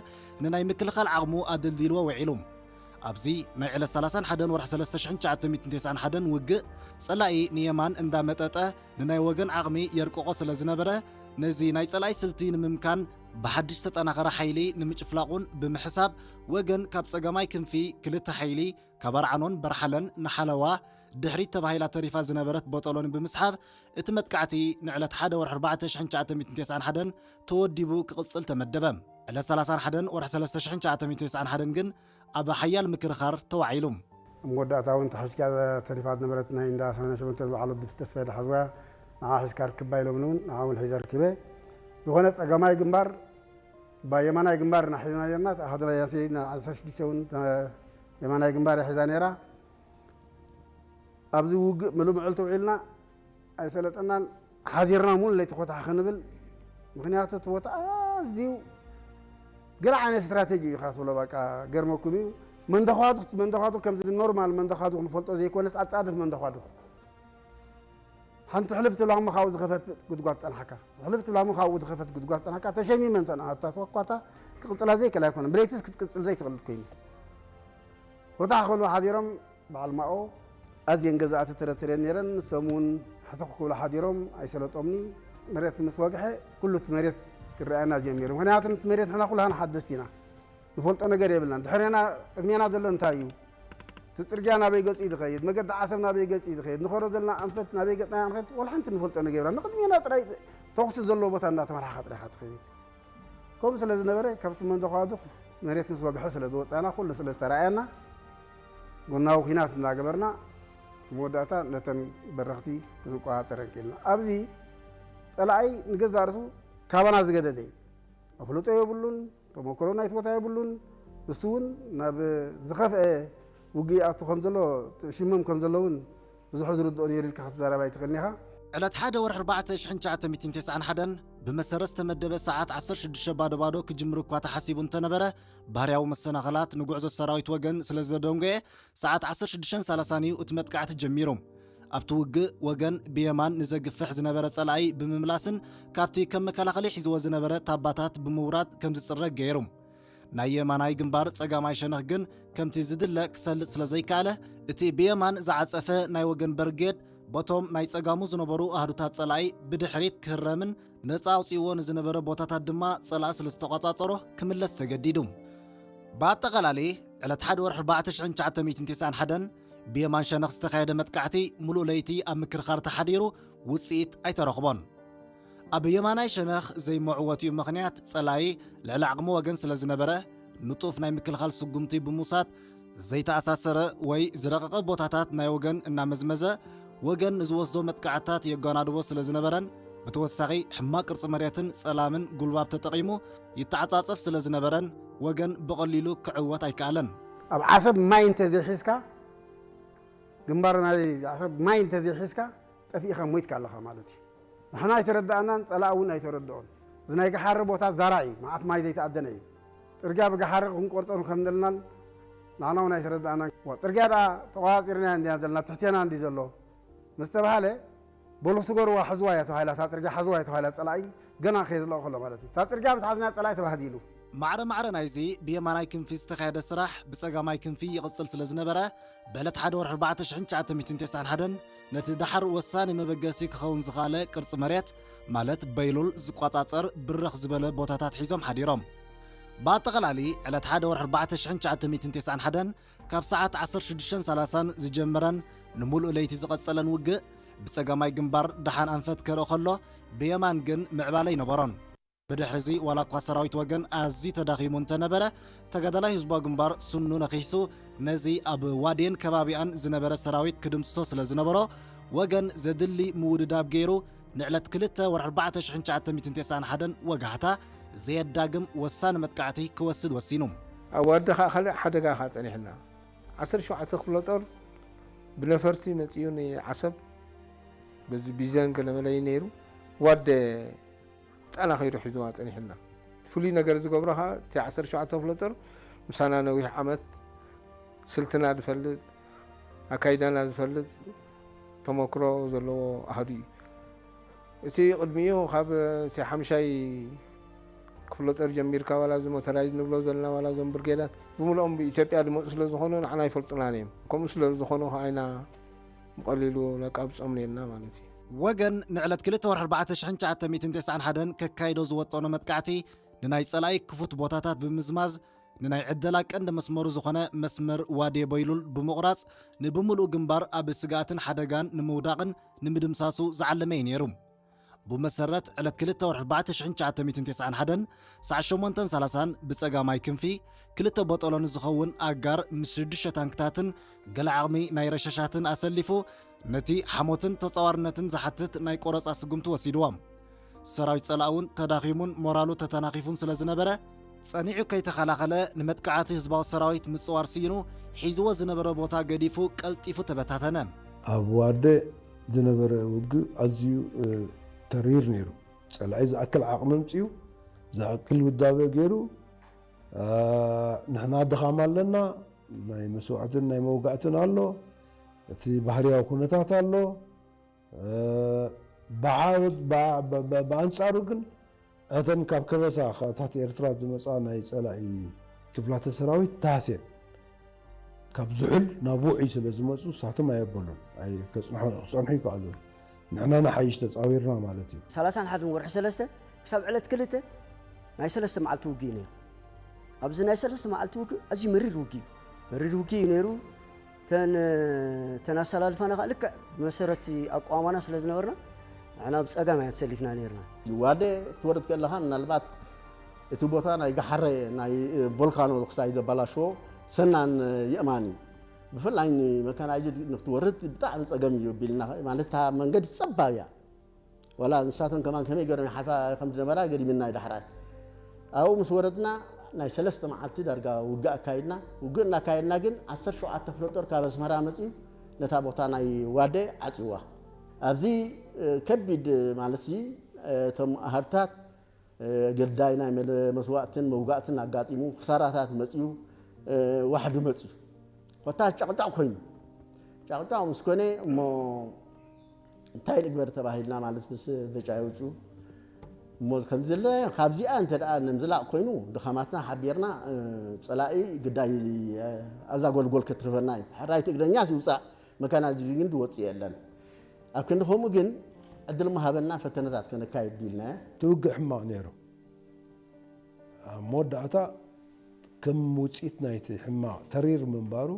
ንናይ ምክልኻል ዓቕሙ ኣደልዲልዎ ውዒሉ። ኣብዚ ናይ ዕለት ሰላሳን ሓደን ወርሒ ሰለስተ ሽሕን ትሽዓተ ሚእትን ተስዓን ሓደን ውግእ፣ ጸላኢ ንየማን እንዳመጠጠ ንናይ ወገን ዓቕሚ የርቅቖ ስለ ዝነበረ፣ ነዚ ናይ ጸላኢ ስልቲ ንምምካን ብሓድሽ ዝተጠናኸረ ሓይሊ ንምጭፍላቑን ብምሕሳብ፣ ወገን ካብ ጸጋማይ ክንፊ ክልተ ሓይሊ፣ ካብ ኣርዓኖን በርሓለን ንሓለዋ ድሕሪት ተባሂላ ተሪፋ ዝነበረት ቦጦሎኒ ብምስሓብ፣ እቲ መጥቃዕቲ ንዕለት ሓደ ወርሒ ኣርባዕተ ሽሕን ትሽዓተ ሚእትን ተስዓን ሓደን ተወዲቡ ክቕጽል ተመደበ። ዕለት ሰላሳን ሓደን ወርሒ ሰለስተ ሽሕን ትሽዓተ ሚእትን ተስዓን ሓደን ግን ኣብ ሓያል ምክርኻር ተዋዒሉ። ኣብ መወዳእታ እውን ተሓሽካ ተሪፋ ዝነበረት ናይ እንዳ ሰማንያ ሸሞንተ በዓል ወዲ ተስፋይ ዝሓዝዋ ንዓ ሒዝካ ርክባ ኢሎምኒ እውን ንዓ እውን ሒዘ ርኪበ። ዝኾነ ጸጋማይ ግንባር፣ ባ የማናይ ግንባር ኢና ሒዝና ነርና። ኣሃዱና ያሴ ና ዓሰርተ ሽዱሽተ እውን ተ-፣ የማናይ ግንባር እያ ሒዛ ነይራ። ኣብዚ ውግእ ምሉእ መዓልቲ ውዒልና ኣይሰለጠናን። ሓዲርና ሙሉ ለይቲ ኮታሕ ክንብል፣ ምኽንያቱ እቲ ቦታ ኣዝዩ ገለ ዓይነት ስትራቴጂ እዩ ኢኻ ትብሎ። በቃ ገርመኩም እዩ። መንደኻቱ መንደኻቱ ከምዚ ኖርማል መንደኻቱ ክንፈልጦ ዘይኮነስ ኣጻድፍ መንደኻቱ ሓንቲ ሕልፍ ትብላ እሞ ካብኡ ዝኸፈት ጉድጓድ ጸንሓካ፣ ሕልፍ ትብላ እሞ ካብኡ ዝኸፈት ጉድጓድ ጸንሓካ። ተሸሚመ እንተ ንኣታ ተወኳታ ክቕጽላ ዘይክእል ኣይኮነን። ብለይትስ ክትቅጽል ዘይትኽእል ኮይኑ። ኮታሕ ክብሉ ሓዲሮም በዓል ማኦ ኣዝየን ገዛእቲ ተረተረን ነይረን። ንሶም እውን ሕትኽ ክብሉ ሓዲሮም ኣይሰለጦምኒ። መሬት ምስ ወግሐ ኩሉ እቲ መሬት ክረኣየና ጀሚሩ። ምኽንያቱ እቲ መሬት ንሕና ኩላህና ሓደስቲ ኢና። ንፈልጦ ነገር የብልናን። ድሕሬና፣ ቅድሜና ዘሎ እንታይ እዩ? እቲ ጽርግያ ናበይ ገጹ እዩ ዝኸይድ? መገዲ ዓሰብ ናበይ ገጹ እዩ ዝኸይድ? ንኸዶ ዘለና ኣንፈት ናበይ ገጽና ኢና ንኸይድ? ወላ ሓንቲ ንፈልጦ ነገር የብልናን። ንቕድሜና ጥራይ ተኹሲ ዘለዎ ቦታ እንዳተመርሓኻ ጥራይ ኢኻ ትኸይድ። ከምኡ ስለ ዝነበረ፣ ካብቲ መንደኻዱኽ መሬት ምስ ወግሐ ስለ ዝወጻና፣ ኩሉ ስለ ዝተረኣየና፣ ጎናዊ ኲናት እንዳገበርና፣ መወዳእታ ነተን በረኽቲ ክንቆጻጸረን ክኢልና። ኣብዚ ጸላኣይ ንገዛእ ርእሱ ካባና ዝገደደ እዩ። ኣፍልጦ የብሉን፣ ተመክሮ ናይቲ ቦታ የብሉን። ንሱ እውን ናብ ዝኸፍአ ውግእ ይኣቱ ከም ዘሎ፣ ሽመም ከም ዘሎ እውን ብዙሕ ዝርድኦ ነይሩ ኢልካ ክትዛረብ ኣይትኽእልን ኢኻ። ዕለት ሓደ ወርሒ ኣርባዕተ ሽሕን ትሽዓተ ሚእትን ተስዓን ሓደን ብመሰረት ዝተመደበ ሰዓት ዓሰርተ ሽዱሽተ ባዶ ባዶ ክጅምር እኳ ተሓሲቡ እንተነበረ፣ ባህርያዊ መሰናኸላት ንጉዕዞ ሰራዊት ወገን ስለ ዘደንጎየ፣ ሰዓት ዓሰርተ ሽዱሽተን ሰላሳን እዩ እቲ መጥቃዕቲ ጀሚሩ። ኣብቲ ውግእ ወገን ብየማን ንዘግፍሕ ዝነበረ ጸላኢ ብምምላስን ካብቲ ከም መከላኸሊ ሒዝዎ ዝነበረ ታባታት ብምውራድ ከም ዝጽረግ ገይሩ። ናይ የማናይ ግንባር ጸጋማይ ሸነኽ ግን ከምቲ ዝድለ ክሰልጥ ስለ ዘይከኣለ፣ እቲ ብየማን ዝዓጸፈ ናይ ወገን በርጌድ በቶም ናይ ጸጋሙ ዝነበሩ ኣህዱታት ጸላኢ ብድሕሪት ክህረምን ነጻ ኣውጺእዎ ንዝነበረ ቦታታት ድማ ጸላኢ ስለ ዝተቖጻጸሮ ክምለስ ተገዲዱ። ብኣጠቓላሊ፣ ዕለት ሓደ ወርሒ ኣርባዕተ ሽሕን ትሽዓተ ሚእትን ተስዓን ሓደን ብየማን ሸነኽ ዝተኻየደ መጥቃዕቲ ምሉእ ለይቲ ኣብ ምክርኻር ተሓዲሩ ውጽኢት ኣይተረኽቦን። ኣብ የማናይ ሸነኽ ዘይመዕወቲኡ ምኽንያት ጸላኢ ልዕሊ ዓቕሚ ወገን ስለ ዝነበረ፣ ንጡፍ ናይ ምክልኻል ስጉምቲ ብምውሳድ፣ ዘይተኣሳሰረ ወይ ዝረቐቐ ቦታታት ናይ ወገን እናመዝመዘ፣ ወገን ንዝወስዶ መጥቃዕትታት የጓናድቦ ስለ ዝነበረን፣ ብተወሳኺ ሕማቕ ቅርጺ መሬትን ጸላምን ጉልባብ ተጠቒሙ ይተዓጻጸፍ ስለ ዝነበረን፣ ወገን ብቐሊሉ ክዕወት ኣይከኣለን። ኣብ ዓሰብ ማይ እንተዘይሒዝካ፣ ግንባር ናይ ዓሰብ ማይ እንተዘይሒዝካ፣ ጠፊእኻ ሞይትካ ኣለኻ ማለት እዩ። ንሕና ኣይተረዳእናን፣ ጸላእ እውን ኣይተረድኦን። እዚ ናይ ገሓሪ ቦታ ዛራ እዩ፣ መዓት ማይ ዘይተኣደነ እዩ። ጽርግያ ብገሓሪ ክንቆርጾ ከም ዘለናን ንሕና እውን ኣይተረዳእናን። ዋ፣ ጽርግያ ደኣ ተቖጻጺርና እንዲና ዘለና፣ ትሕቴና እንዲ ዘሎ ምስ ተባሃለ፣ በሉ ስገርዋ፣ ሕዝዋ እያ ተባሂላ፣ እታ ጽርግያ ሕዝዋ እያ ተባሂላ፣ ጸላኢ ገና ከየዝለቐ ከሎ ማለት እዩ። እታ ጽርግያ ምስ ሓዝና ጸላኢ ተባህዲሉ። ማዕረ ማዕረ ናይዚ ብየማናይ ክንፊ ዝተኻየደ ስራሕ ብጸጋማይ ክንፊ ይቕጽል ስለ ዝነበረ፣ ብዕለት ሓደ ወርሒ ኣርባዕተ ሽሕን ትሽዓተ ሚእትን ተስዓን ሓደን ነቲ ደሓር ወሳኒ መበገሲ ክኸውን ዝኸኣለ ቅርጺ መሬት፣ ማለት በይሉል ዝቆጻጸር ብርኽ ዝበለ ቦታታት ሒዞም ሓዲሮም። ብኣጠቓላሊ፣ ዕለት ሓደ ወርሒ ኣርባዕተ ሽሕን ትሽዓተ ሚእትን ተስዓን ሓደን ካብ ሰዓት ዓሰርተ ሽዱሽተን ሰላሳን ዝጀመረን ንምሉእ ለይቲ ዝቐጸለን ውግእ፣ ብጸጋማይ ግንባር ደሓን ኣንፈት ከርኢ ከሎ፣ ብየማን ግን ምዕባለ ኣይነበሮን። ብድሕሪዚ ዋላ እኳ ሰራዊት ወገን ኣዝዩ ተዳኺሙ እንተነበረ፣ ተጋዳላይ ህዝባዊ ግንባር ስኑ ነኺሱ ነዚ ኣብ ዋዴን ከባቢኣን ዝነበረ ሰራዊት ክድምስሶ ስለ ዝነበሮ፣ ወገን ዘድሊ ምውድዳብ ገይሩ ንዕለት ክልተ ወርሒ ኣርባዕተ ሽሕን ትሽዓተ ሚእትን ተስዓን ሓደን ወጋሕታ ዘየዳግም ወሳኒ መጥቃዕቲ ክወስድ ወሲኑ። ኣብ ዋዲ ኸኣ ካልእ ሓደጋ ኸኣ ጸኒሕና። ዓሰርተ ሸውዓተ ክፍለ ጦር ብነፈርቲ መጺኡ ንዓሰብ በዚ ቢዘን ገለመለ እዩ ነይሩ። ዋደ ጣና ከይዱ ሒዝዋ ጸኒሕና። እቲ ፍሉይ ነገር ዝገብሮ ኸኣ እቲ ዓሰርተ ሸውዓተ ክፍለ ጦር ምሳና ነዊሕ ዓመት ስልትና ዝፈልጥ፣ ኣካይዳና ዝፈልጥ፣ ተመክሮ ዘለዎ ኣሃዱ እዩ። እቲ ቅድሚኡ ካብ እቲ ሓምሻይ ክፍለ ጦር ጀሚርካ ዋላ እዚ ሞተራይዝ ንብሎ ዘለና ዋላ እዞም ብርጌዳት ብምልኦም ብኢትዮጵያ ዝመፁ ስለ ዝኾኑ ንዓና ኣይፈልጡናን እዮም። ከምኡ ስለ ዝኾኑ ከዓይና ብቐሊሉ ነቃብጾም ነርና ማለት እዩ። ወገን ንዕለት ክልተ ወርሒ ኣርባዕተ ሽሕን ትሽዓተ ሚእትን ተስዓን ሓደን ከካይዶ ዝወጠኖ መጥቃዕቲ ንናይ ጸላኢ ክፉት ቦታታት ብምዝማዝ ንናይ ዕደላ ቀንዲ መስመሩ ዝኾነ መስመር ዋዴ ቦይሉል ብምቑራጽ ንብምሉኡ ግንባር ኣብ ስግኣትን ሓደጋን ንምውዳቕን ንምድምሳሱ ዝዓለመ እዩ ነይሩ። ብመሰረት ዕለት ክልተ ወርሒ ኣርባዕተ ሽሕን ትሽዓተ ሚእትን ተስዓን ሓደን ሰዓት ሸሞንተን ሰላሳን ብጸጋማይ ክንፊ ክልተ ቦጠሎኒ ዝኸውን ኣጋር ምስ ሽዱሽተ ታንክታትን ገለ ዓቕሚ ናይ ረሻሻትን ኣሰሊፉ ነቲ ሓሞትን ተጻዋርነትን ዝሓትት ናይ ቆረጻ ስጉምቲ ወሲድዎ። ሰራዊት ጸላእ እውን ተዳኺሙን ሞራሉ ተተናኺፉን ስለ ዝነበረ ጸኒዑ ከይተኸላኸለ ንመጥቃዕቲ ህዝባዊ ሰራዊት ምጽዋር ስኢኑ ሒዝዎ ዝነበረ ቦታ ገዲፉ ቀልጢፉ ተበታተነ። ኣብ ዋደ ዝነበረ ውግእ ኣዝዩ ተሪር ነይሩ። ጸላኢ ዝኣክል ዓቕሚ ኣምጺኡ ዝኣክል ውዳበ ገይሩ ንሕና ድኻም ኣለና፣ ናይ መስዋእትን ናይ መውጋእትን ኣሎ፣ እቲ ባህርያዊ ኩነታት ኣሎ። ብኣንጻሩ ግን እተን ካብ ከበሳ እታት ኤርትራ ዝመፃ ናይ ፀላኢ ክፍላተ ሰራዊት ተሃስየን ካብ ዝሑል ናብ ውዑይ ስለ ዝመፁ ሳቶም ኣየበሉን ክፀንሑ ይከኣሉ። ንሕና ንሓይሽ ተፃዊርና ማለት እዩ። ሰላሳን ሓደን ወርሒ ሰለስተ ክሳብ ዕለት ክልተ ናይ ሰለስተ መዓልቲ ውግእ እዩ ነይሩ። ኣብዚ ናይ ሰለስተ መዓልቲ ውግእ ኣዝዩ መሪር ውግእ እዩ። መሪር ውግእ እዩ ነይሩ። ተን ተን ኣሰላልፋና ከዓ ልክዕ መሰረት ኣቋማና ስለ ዝነበርና ንሕና ብፀጋም እያ ተሰሊፍና ነርና። ዋደ ክትወርድ ከለኻ ምናልባት እቲ ቦታ ናይ ገሓረ ናይ ቮልካኖ ክሳይ ዘባላሽዎ ሰናን የእማን እዩ። ብፍላይ ንመካናይዝድ ንክትወርድ ብጣዕሚ ፀገም እዩ ቢልና ማለት እታ መንገዲ ፀባብ እያ። ዋላ ንሳቶም ከማን ከመይ ገይሮም ይሓልፋ ከም ዝነበራ ገሪምና እዩ ዳሕራይ። ኣብኡ ምስ ወረድና ናይ ሰለስተ መዓልቲ ዳርጋ ውግእ ኣካይድና። ውግእ እናካየድና ግን ዓሰርተ ሸውዓተ ክፍለ ጦር ካብ ኣስመራ መፅዩ ነታ ቦታ ናይ ዋደ ዓፅዋ። ኣብዚ ከቢድ ማለት እዚ እቶም ኣሃድታት ግዳይ ናይ መስዋእትን መውጋእትን ኣጋጢሙ ክሳራታት መፅዩ ዋሕዲ መፅዩ ኮታ ጨቕጫቕ ኮይኑ ጨቕጫቕ ምስ ኮነ እሞ እንታይ ንግበር ተባሂልና ማለት ምስ በጫ የውፁ እሞ ከምዚ ዘለ ካብዚኣ እንተ ደኣ ንምዝላቕ ኮይኑ ድኻማትና ሓቢርና ፀላኢ ግዳይ ኣብዛ ጎልጎል ከትርፈና እዩ። ሕራይቲ እግረኛ ይውፃእ መካናይዝድ ግን ዝወፅእ የለን። ኣብ ክንዲ ከምኡ ግን ዕድል ምሃበና ፈተነታት ከነካይድ ኢልና። ትውግእ ሕማቕ ነይሩ። ኣብ መወዳእታ ከም ውፅኢት ናይቲ ሕማቕ ተሪር ምንባሩ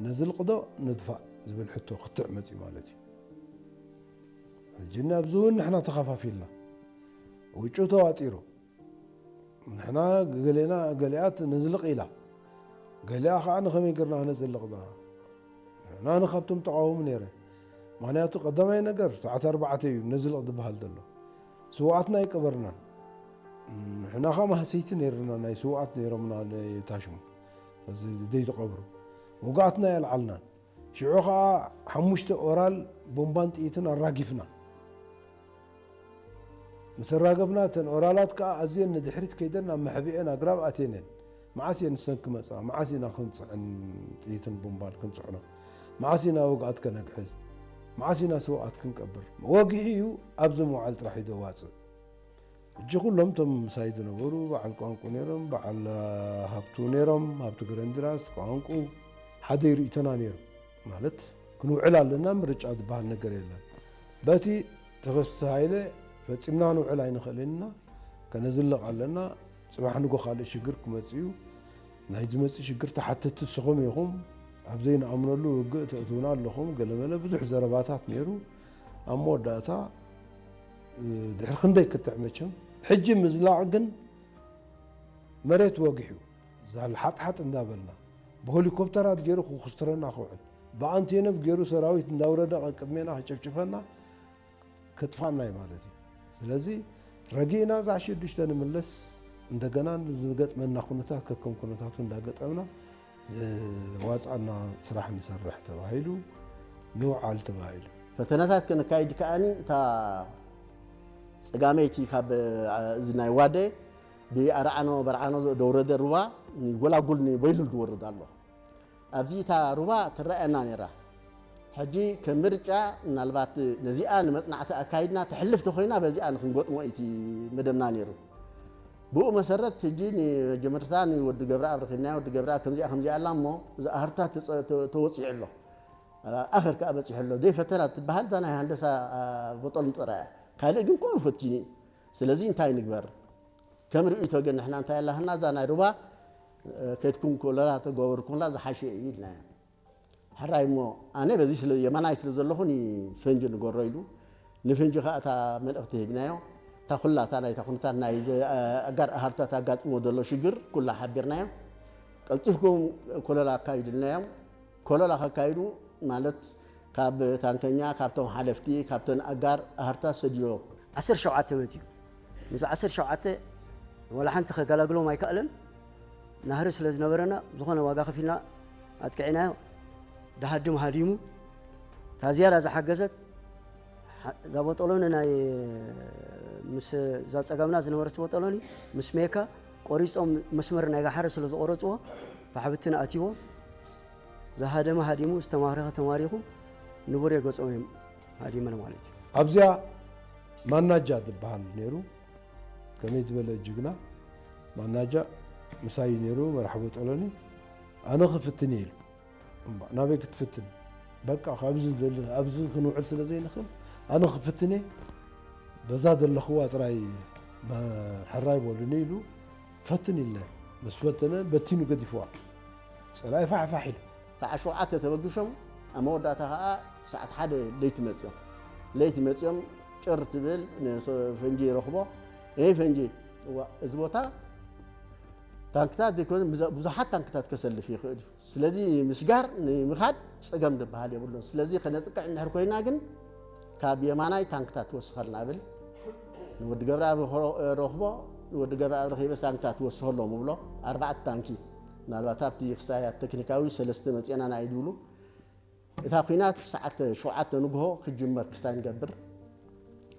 ነዝልቕዶ ንድፋእ ዝብል ሕቶ ክትዕ መፅዩ ማለት እዩ። ሕጂ ኣብዚ እውን ንሕና ተኸፋፊልና ውጩ ተዋጢሩ ንሕና ገሌና ገሊኣት ነዝልቕ ኢላ ገሊኣ ከዓ ንኸመይ ገርና ክነዝልቕ ዶ ንሕና ንኻብቶም ተቃወሙ ነይረ። ምክንያቱ ቀዳማይ ነገር ሰዓት ኣርባዕተ እዩ ነዝልቕ ዝበሃል ዘሎ። ስውኣትና ኣይቀበርናን። ንሕና ከዓ ማህሰይቲ ነይርና ናይ ስውኣት ነይሮምና ታሽሙ እዚ ደይተቀብሩ ውግኣትና የልዓልናን። ሽዑ ከዓ ሓሙሽተ ኦራል ቦምባን ጥይትን ኣራጊፍና ምስ ኣራገብና እተን ኦራላት ከዓ ኣዝየን ንድሕሪት ከይደን ናብ መሕብኤን ኣግራብ ኣትየን እየን። መዓስ እየን ንሰን ክመፃ መዓስ ኢና ክንፅዕን ጥይትን ቦምባን ክንፅዕኖ መዓስ ኢና ውግኣት ከነግሕዝ መዓስ ኢና ስውኣት ክንቀብር ወጊሑ እዩ ኣብዚ ምውዓል ጥራሕ እዩ ዘዋፅእ። ሕጂ ኩሎም እቶም ምሳይ ዝነበሩ በዓል ቋንቁ ነይሮም፣ በዓል ሃብቱ ነይሮም፣ ሃብቱ ገረንድራስ፣ ቋንቁ ሓደ ርእይቶና ነይሩ። ማለት ክንውዕል ኣለና ምርጫ ዝበሃል ነገር የለን። በቲ ተኸስተ ሃይለ ፈጺምና ክንውዕል ኣይንኽእልን ኢና፣ ከነዝልቕ ኣለና፣ ጽባሕ ንጎ ካልእ ሽግር ክመጽእ እዩ፣ ናይ ዝመጽእ ሽግር ተሓተትቲ ንስኹም ኢኹም፣ ኣብ ዘይንኣምነሉ ውግእ ተእትውና ኣለኹም፣ ገለመለ ብዙሕ ዘረባታት ነይሩ። ኣብ መወዳእታ ድሕሪ ክንደይ ክትዕ መቸም ሕጂ ምዝላቕ ግን መሬት ወጊሑ ዛል ሓጥሓጥ እንዳበልና ብሄሊኮፕተራት ገይሩ ክኩስትረና ክውዕል ብኣንቴኖቭ ገይሩ ሰራዊት እንዳውረደ ቅድሜና ክጨፍጭፈና ከጥፋና እዩ ማለት እዩ። ስለዚ ረጊእና እዛ ሽዱሽተ ንምለስ እንደገና ዝገጥመና ኩነታት ከከም ኩነታቱ እንዳገጠምና ዝዋፅኣና ስራሕ ንሰርሕ ተባሂሉ ንውዓል ተባሂሉ። ፈተነታት ከነካይድ ከኣኒ እታ ፀጋመይቲ ካብ እዚ ናይ ዋደ ብኣርዓኖ በርዓኖ ደውረደ ሩባ ንጎላጉል ንበይሉል ዝወርድ ኣሎ። ኣብዚ እታ ሩባ ትረኣየና ነይራ። ሕጂ ከም ምርጫ ምናልባት ነዚኣ ንመጽናዕቲ ኣካይድና ተሕልፍ ተኾይና በዚኣ ንክንገጥሞ እዩ እቲ መደብና ነይሩ። ብኡ መሰረት ሕጂ ንመጀመርታ ንወዲ ገብረኣብ ረኺብናዮ። ወዲ ገብረኣብ ከምዚኣ ከምዚኣ ኣላ እሞ እዚ ኣህርታት ተጸ-፣ ተ-፣ ተወጺዑ ኣሎ። ኣኸር ከኣ በጺሑ ኣሎ። ዘይፈተና ትበሃል እዛ ናይ ሃንደሳ፣ አ፣ ቦጦሎኒ ጥራይ እያ። ካልእ ግን ኩሉ ፈቲኑ እዩ። ስለዚ እንታይ ንግበር? ከም ርእይቶ ግን ንሕና እንታይ ኣላህና እዛ ናይ ሩባ፣ እ፣ ከድኩም ኮለላ ተገበርኩምላ ዝሓሸ እዩ ኢልናዮ። ሕራይ እሞ ኣነ በዚ ስለ የማናይ ስለ ዘለኹ ንፈንጂ ንገሮ ኢሉ ንፈንጂ ኸኣ እታ መልእኽቲ ሂብናዮ። እታ ኩላ እታ ናይታ ኩነታት ናይ ዘ-፣ ኣጋር ኣሃርታት ኣጋጢሞ ዘሎ ሽግር ኩላ ሓቢርናዮ። ቀልጢፍኩም ኮለላ ኣካይድልናዮም። ኮለላ ከካይዱ ማለት ካብ ታንከኛ፣ ካብቶም ሓለፍቲ፣ ካብተን ኣጋር ኣሃርታት ሰድዮ ዓሰርተ ሸውዓተ መጺኡ። ምስ ዓሰርተ ሸውዓተ ዋላ ሓንቲ ከገላግሎም ኣይከኣለን። ናህሪ ስለ ዝነበረና ዝኾነ ዋጋ ከፊልና ኣጥቂዕናዮ። ደሃድም ሃዲሙ። እታ ዝያዳ ዝሓገዘት ሓ-፣ እዛ ቦጦሎኒ ናይ ምስ እዛ ጸጋምና ዝነበረት ቦጦሎኒ ምስ ሜካ ቆሪጾም መስመር ናይ ጋሓሪ ስለ ዝቆረጽዎ ብሓብትን ኣትይዎ። ዝሃደመ ሃዲሙ፣ ዝተማረኸ ተማሪኹ ንቡሬ ገጾም እዮም ሃዲመን ማለት እዩ። ኣብዚኣ ማናጃ ዝበሃል ነይሩ፣ ከመይ ዝበለ ጅግና ማናጃ ምሳይ ነይሩ፣ መራሕ ቦጦሎኒ። ኣነ ክፍትን እየ ኢሉ። እምባ ናበይ ክትፍትን? በቃ ካብዚ ዘለ ኣብዚ ክንውዕል ስለ ዘይንኽእል ኣነ ክፍትን እየ፣ በዛ ዘለኽዋ ጥራይ መ-፣ ሕራይ በሉኒ ኢሉ ፈትን ኢለ ምስ ፈተነ በቲኑ ገዲፍዋ። ጸላኢ ፋሕ ፋሕ ኢሉ። ሰዓት ሸውዓተ ተበግሾም ኣብ መወዳእታ ኸዓ ሰዓት ሓደ ለይቲ መፅዮም። ለይቲ መፅዮም ጭር ትብል ንሶ-፣ ፈንጂ ይረኽቦ። ይህ ፈንጂ እዋ፣ እዚ ቦታ ታንክታት ዘይኮነ ብዙ-፣ ብዙሓት ታንክታት ከሰልፍ ይኽእል እዩ። ስለዚ ምስጋር ንምኻድ ጸገም ዝበሃል የብሉን። ስለዚ ከነጥቅዕ እንድሕር ኮይና ግን ካብ የማናይ ታንክታት ትወስኸልና እብል። ንወዲ ገብረኣብ ረኽቦ፣ ንወዲ ገብረኣብ ረኺበስ ታንክታት ትወስኸሎም እብሎ። ኣርባዕተ ታንኪ ምናልባት ኣብቲ ክስታያት ቴክኒካዊ ሰለስተ መጺአና ናይ ድብሉ። እታ ኲናት ሰዓት ሸውዓተ ንግሆ ክጅመር ክስታይ ንገብር።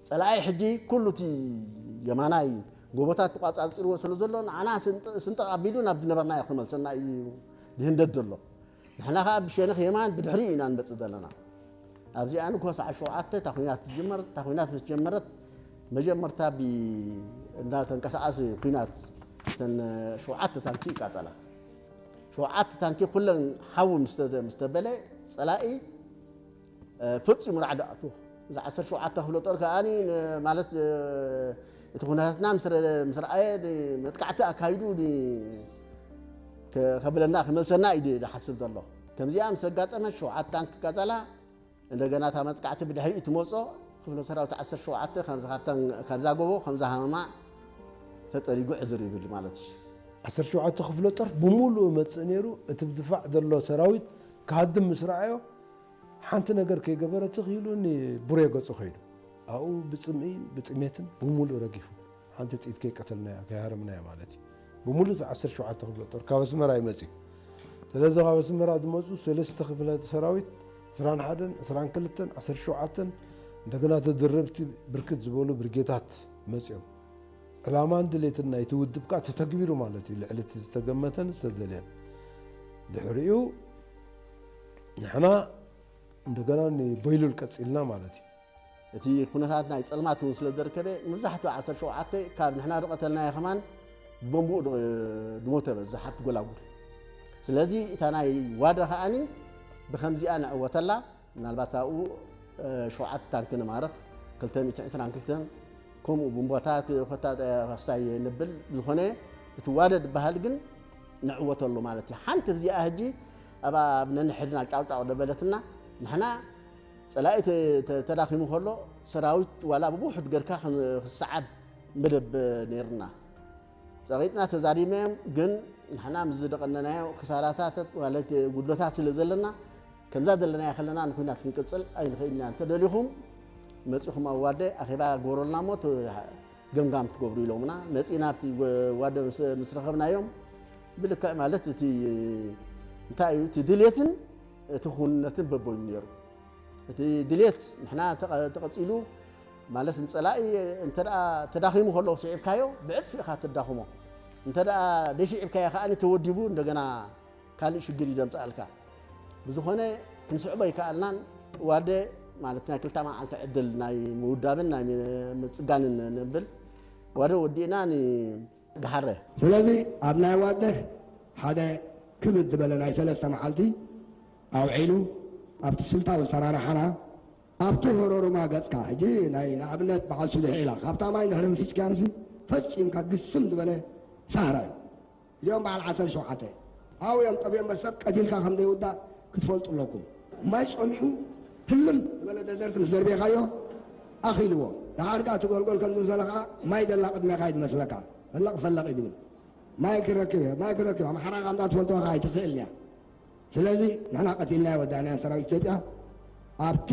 ጸላኢ ሕጂ ኩሉ እቲ የማናይ ጎቦታት ተቋጻጺርዎ ስለ ዘሎ ንዓና ስንጥ-፣ ስንጥቕ ኣቢሉ ናብ ዝነበርናዮ ክመልሰና እዩ ዝህንደድ ዘሎ። ንሕና ኸኣ ብሸነኽ የማን ብድሕሪኡ ኢና ንመጽእ ዘለና። ኣብዚኣ ንግሆ ሰዓት ሸውዓተ እታ ኲናት ትጅመር። እታ ኲናት ምስ ጀመረት መጀመርታ ብ-፣ እንዳተንቀሳቐሲ ኲናት እተን ሸውዓተ ታንኪ ይቃጸላ። ሸውዓተ ታንኪ ኩለን ሓዊ ምስ ተ-፣ ምስ ተበለ ጸላኢ፣ እ፣ ፈጺሙ ራዕዲ ኣእትዎ። እዚ ዓሰርተ ሸውዓተ ክፍለ ጦር ከኣ ን-፣ ማለት፣ እ፣ እቲ ኩነታትና ምስ ረ-፣ ምስ ረኣየ ን-፣ መጥቃዕቲ ኣካይዱ ን-፣ ከ-፣ ከብለና ክመልሰና እዩ ድ-፣ ዝሓስብ ዘሎ። ከምዚኣ ምስ ኣጋጠመት ሸውዓተ ታንኪ ቀጸላ። እንደገና እታ መጥቃዕቲ ብድሕሪኡ ትመጾ ክፍለ ሰራዊት ዓሰርተ ሸውዓተ ከምዚ ካብተን፣ ካብዛ ጎቦ ከምዛ ሃመማ ተጠሪጉ ዕዝር ይብል ማለት እዩ። ዓሰርተ ሸውዓተ ክፍለ ጦር ብምሉኡ መጽእ ነይሩ። እቲ ብድፋዕ ዘሎ ሰራዊት ክሃድም ምስ ረኣዮ ሓንቲ ነገር ከይገበረ ትኽ ኢሉ ንቡሬ ገጹ ከይዱ። ኣብኡ ብጽምኢ ብጥሜትን ብምሉኡ ረጊፉ። ሓንቲ ጥይት ከይቀተልናያ፣ ከይሃረምናያ ማለት እዩ። ብምሉእ እቲ ዓሰርተ ሸውዓተ ክፍለ ጦር ካብ ኣስመራ እዩ መጺኡ። ስለዚ ካብ ኣስመራ ዝመጹ ሰለስተ ክፍለ ሰራዊት፣ ዕስራን ሓደን፣ ዕስራን ክልተን፣ ዓሰርተ ሸውዓተን፣ እንደገና ተደረብቲ ብርክት ዝበሉ ብርጌታት መጺኦም። ዕላማን ድሌትን ናይቲ ውድብ ከኣ ተተግቢሩ ማለት እዩ። ልዕሊ እቲ ዝተገመተን ዝተደልየን። ድሕሪኡ ንሕና እንደገና ንበይሉል ቀጺልና ማለት እዩ። እቲ ኩነታት ናይ ጸልማት እውን ስለ ዘርከበ፣ መብዛሕትኡ ዓሰርተ ሸውዓተ ካብ ንሕና ዝቐተልናዮ ከማን ብቦምብኡ ድ-፣ ድሞተ በዝሕ ኣብቲ ጎላጉል። ስለዚ እታ ናይ ዋደ ከኣኒ ብኸምዚኣ ንዕወተላ። ምናልባት ኣብኡ፣ እ፣ ሸውዓተ ታንኪ ንማርኽ፣ ክልተ ሚእትን ዕስራን ክልተን ከምኡ ቦምባታት ኮታ፣ እ፣ ክሕሳይ ንብል። ብዝኾነ እቲ ዋደ ዝበሃል ግን ንዕወተሉ ማለት እዩ። ሓንቲ ብዚኣ ሕጂ ኣብ፣ ኣብ ነንሕድና ጫውጫው ደበለትና ንሕና ጸላኢ ተ-፣ ተ-፣ ተዳኺሙ ከሎ ሰራዊት ዋላ ብውሑድ ገርካ ክን-፣ ክሰዓብ መደብ ነይርና። ጸቒጥና ተዛሪብናዮም፣ ግን ንሕና ምስ ዝደቐነናዮ ክሳራታት ማለት ጉድለታት ስለ ዘለና ከምዛ ዘለናያ ከለና ንኹናት ክንቅጽል ኣይንኽእልን ኢና። እንተ ደሊኹም መጺኹም ኣብ ዋደ ኣኼባ ግበሩልና እሞ ተ-፣ ገምጋም ትገብሩ ኢሎምና። መጺና ኣብቲ ወ-፣ ዋደ ምስ፣ ምስ ረኸብናዮም ብልክዕ ማለት እቲ እንታይ እዩ እቲ ድልየትን እቲ ክውንነትን በበይኑ ነይሩ። እቲ ድልየት ንሕና ተቐ-፣ ተቐጺሉ ማለት ንጸላኢ እንተ ደኣ ተዳኺሙ ከሎ ስዒብካዮ ብዕጽፊ ኢኻ ተዳኽሞ። እንተ ደኣ ደይስዒብካዮ ከኣ ተወዲቡ እንደገና ካልእ ሽግር እዩ ዘምጽኣልካ። ብዝኾነ ክንስዕቦ ኣይከኣልናን። ዋደ ማለት ናይ ክልተ መዓልቲ ዕድል ናይ ምውዳብን ናይ ምጽጋንን ንብል። ዋደ ወዲእና ንገሃረ። ስለዚ ኣብ ናይ ዋደ ሓደ ክብድ ዝበለ ናይ ሰለስተ መዓልቲ ኣውዒሉ ኣብቲ ስልታዊ ሰራርሓና ኣብቲ ህሮሩማ ገጽካ ሕጂ ናይ ንኣብነት በዓል ስሉሒ ኢላ ካብታ ማይ እንድሕሪ ምፊስካዮምሲ ፈጺምካ ግስም ዝበለ ሳህራ እዩ። እዚኦም በዓል ዓሰርተ ሸውዓተ ኣብኡ እዮም ጠብዮም እምበር ሰብ ቀቲልካ ከም ዘይውዳእ ክትፈልጡ ኣለኩም። ማይ ጸሚኡ ህልም ዝበለ ደዘርት ምስ ዘርቤኻዮ ኣኺልዎ። ደሓር ከኣ እቲ ጎልጎል ከም ዝምሰለ ከኣ ማይ ደላ ቅድሜኻ እዩ ዝመስለካ። ፈለቕ ፈለቕ እዩ ዝብል። ማይ ክረክብ እየ፣ ማይ ክረክብ። ኣምሓራ ቋንቋ ትፈልጥዋ ከኣ ኣይትኽእልን እያ። ስለዚ ንሕና ቀቲልናዮ ወዳእናዮ ሰራዊት ኢትዮጵያ ኣብቲ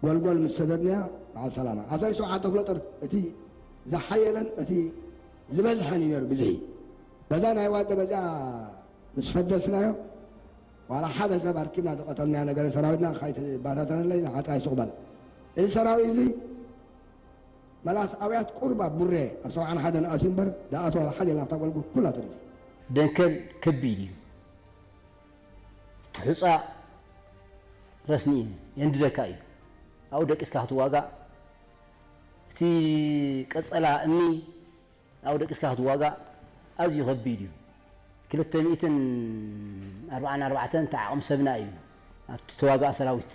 ጎልጎል ምስ ሰደድናዮ በዓል ሰላማ ዓሰርተ ሸውዓተ ክፍለ ጦር እቲ ዝሓየለን እቲ ዝበዝሐን እዩ ነይሩ ብዝሒ። በዛ ናይ ዋደ በዚኣ ምስ ፈደስናዮ ዋላ ሓደ ሰብ ኣርኪብና ዝቐተልናዮ ነገር ሰራዊትና ካይትባታተነለይ ንዓጥራይ ሱቕ በል። እዚ ሰራዊት እዚ መላስ ኣውያት ቁርብ ኣብ ቡሬ ኣብ ሰብዓን ሓደን ኣትዩ እምበር ዝኣተወ ሓደ ናብታ ጎልጎል ኩላ ተሪፉ። ደንከል ከቢድ እዩ። እቲ ሑጻ ረስኒ የንድደካ እዩ። ኣብኡ ደቂስካ ክትዋጋእ እቲ ቀጸላ እምኒ ኣብኡ ደቂስካ ክትዋጋእ ኣዝዩ ከቢድ እዩ። ክልተ ሚእትን ኣርባዓን ኣርባዕተን እቲ ዓቕሚ ሰብና እዩ ኣብቲ ተዋጋእ ሰራዊት።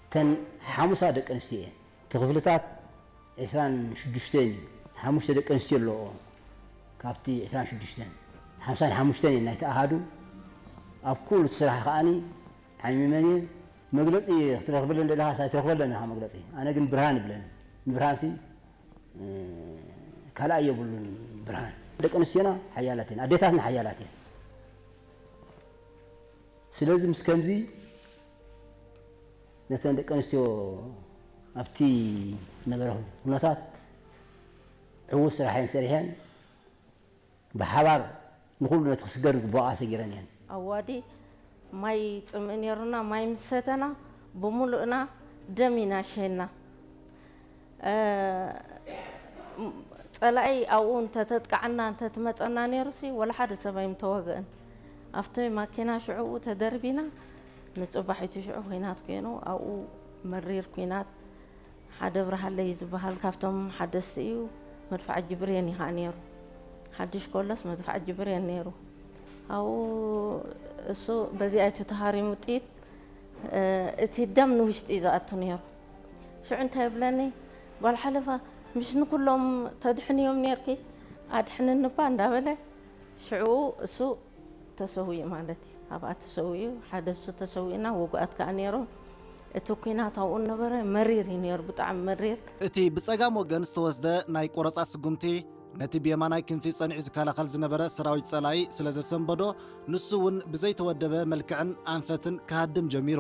እተን ሓሙሳ ደቂ ኣንስትዮ እየን። እቲ ክፍልታት ዕስራን ሽዱሽተን እዩ። ሓሙሽተ ደቂ ኣንስትዮ ኣለዎ ካብቲ ዕስራን ሽዱሽተን። ሓምሳን ሓሙሽተን እየን ናይቲ ኣሃዱ። ኣብ ኩሉ እቲ ስራሕ ከዓኒ ዓሚመን እየን። መግለጺ ክትረኽበለን ደለኻ ኣይትረኽበለን ኢኻ መግለጺ። ኣነ ግን ብርሃን ይብለን። ንብርሃንሲ ካልኣይ የብሉን ብርሃን። ደቂ ኣንስትዮና ሓያላት እየን፣ ኣዴታትና ሓያላት እየን። ስለዚ ምስ ከምዚ ነተን ደቂ ኣንስትዮ ኣብቲ ነበረ ኩነታት ዕዉት ስራሕ እየን ሰሪሐን። ብሓባር ንኹሉ ነቲ ክስገር ዝግባኦ ኣሰጊረን እየን። ኣዋዲ ማይ ጽምእ ነይሩና፣ ማይ ምስ ሰተና ብምሉእና ደም ኢና ሸና። እ፣ ጸላኢ ኣብኡ እንተተጥቃዓና እንተትመጸና ነይሩሲ ወላ ሓደ ሰብ ኣይምተዋግአን። ኣብቲ ማኪና ሽዕኡ ተደርቢና ንጽባሒቱ ሽዑ ኲናት ኮይኑ ኣብኡ መሪር ኲናት ሓደ ብርሃለይ ዝበሃል ካብቶም ሓደስቲ እዩ። መድፍዓጂ ብሬን እዩ ከዓ ነይሩ። ሓድሽ ኮሎስ መድፍዓጂ ብሬን ነይሩ። ኣብኡ እሱ በዚኣ እዩ ተሃሪሙ ጥይት፣ እ፣ እቲ ደም ንውሽጢ እዩ ዝኣቱ ነይሩ። ሽዑ እንታይ ይብለኒ፣ ጓል ሓለፋ፣ ምሽ ንኩሎም ተድሕንዮም ነይርኪ፣ ኣድሕንኒ እባ እንዳበለ ሽዑ እሱ ተሰዊኡ ማለት እዩ። ኣብኣ ተሰዊኡ፣ ሓደ እሱ ተሰዊኡና፣ ውጉኣት ከዓ ነይሮም። እቲ ኲናት ኣብኡ ነበረ፣ መሪር እዩ ነይሩ፣ ብጣዕሚ መሪር። እቲ ብጸጋም ወገን ዝተወስደ ናይ ቆረጻ ስጉምቲ፣ ነቲ ብየማናይ ክንፊ ጸኒዑ ዝከላኸል ዝነበረ ሰራዊት ጸላኢ ስለ ዘሰንበዶ፣ ንሱ እውን ብዘይተወደበ መልክዕን ኣንፈትን ክሃድም ጀሚሩ።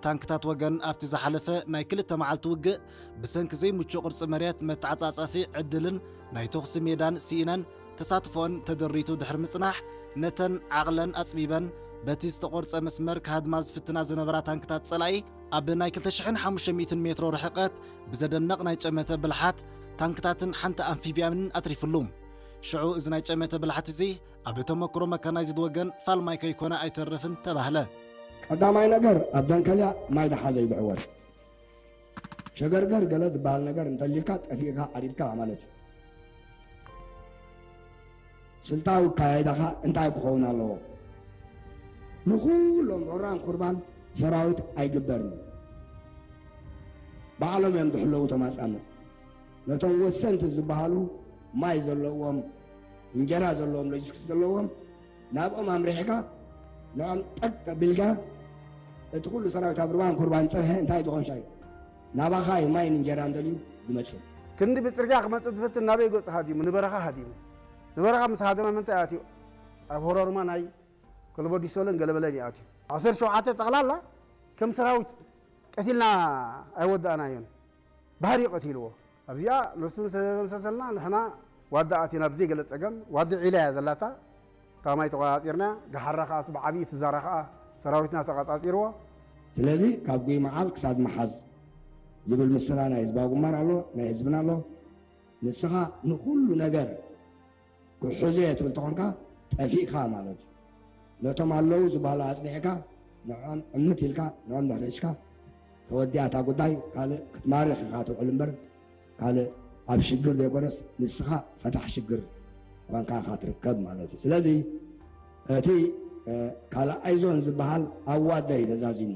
ታንክታት ወገን ኣብቲ ዝሓለፈ ናይ ክልተ መዓልቲ ውግእ፣ ብሰንኪ ዘይምቹእ ቅርጺ መሬት፣ መተዓጻጸፊ ዕድልን ናይ ተኹሲ ሜዳን ስኢነን፣ ተሳትፎኣን ተደሪቱ ድሕሪ ምጽናሕ፣ ነተን ዓቕለን ኣጽቢበን በቲ ዝተቖርጸ መስመር ክሃድማ ዝፍትና ዝነበራ ታንክታት ጸላኢ፣ ኣብ ናይ ክልተ ሽሕን ሓሙሽተ ሚእትን ሜትሮ ርሕቀት ብዘደንቕ ናይ ጨመተ ብልሓት ታንክታትን ሓንቲ ኣምፊብያንን ኣትሪፍሉ። ሽዑ እዚ ናይ ጨመተ ብልሓት እዚ ኣብ ተመክሮ መካናይዝድ ወገን ፋልማይ ከይኮነ ኣይተርፍን ተባህለ። ቀዳማይ ነገር ኣብ ደንከልያ ማይ ደሓዘ እዩ ዝዕወት። ሸገርገር ገለ ዝበሃል ነገር እንተሊልካ ጠፊእካ ዓሪድካ ማለት እዩ። ስልታዊ ኣካያይዳኻ እንታይ ክኸውን ኣለዎ? ንኹሎም ዑራን ኩርባን ሰራዊት ኣይግበርን እዩ። ባዕሎም እዮም ዝሕለዉ ተማጻምር። ነቶም ወሰንቲ ዝበሃሉ ማይ ዘለዎም፣ እንጀራ ዘለዎም፣ ሎጂስቲክስ ዘለዎም ናብኦም ኣምሪሕካ ንዖም ጠቅ ኣቢልካ እቲ ኩሉ ሰራዊት ኣብ ርባን ኩርባን ጸንሐ እንታይ ዝኾንሻ እዩ ናባኻ እዩ ማይን እንጀራን ደልዩ ዝመጽእ። ክንዲ ብጽርግያ ክመጽእ ዝፍትን ናበይ ገጹ ሃዲሙ? ንበረኻ ሃዲሙ። ንበረኻ ምስ ሃደመ ምንታይ ኣትዩ? ኣብ ሆሮርማ ናይ ኮለቦዲሶልን ገለበለን እዩ ኣትዩ። ዓሰርተ ሸውዓተ ጠቕላላ ከም ሰራዊት ቀቲልና ኣይወዳእናዮን። ባህሪ እዩ ቀቲልዎ። ኣብዚኣ ንሱ ምስ ደምሰሰልና ንሕና ዋዲ ኣቲና ብዘይ ገለ ጸገም፣ ዋዲ ዒላ እያ ዘላታ። እታ ማይ ተቆጻጺርና፣ ገሓራ ከኣ እቲ ብዓብዪ ትዛራ ከኣ ሰራዊትና ተቆጻጺርዎ። ስለዚ ካብ ጉይ መዓል ክሳድ መሓዝ ዝብል ምስላ ናይ ህዝባዊ ግንባር ኣሎ፣ ናይ ህዝብና ኣሎ። ንስኻ ንኹሉ ነገር ክሕዞ እየ ትብል ተኾንካ ጠፊእካ ማለት እዩ። ነቶም ኣለዉ ዝበሃሉ ኣጽኒዕካ ንዕኦም ዕምት ኢልካ ንዕኦም ድሕሪ ሒዝካ ተወዲኣ እታ ጉዳይ ካልእ ክትማርኽ ኢኻ ትውዕል እምበር ካልእ ኣብ ሽግር ዘይኮነስ ንስኻ ፈታሕ ሽግር ኮንካ ኢኻ ትርከብ ማለት እዩ። ስለዚ እቲ ካልኣይ ዞን ዝበሃል ኣብ ዋዳ እዩ ተዛዚሙ።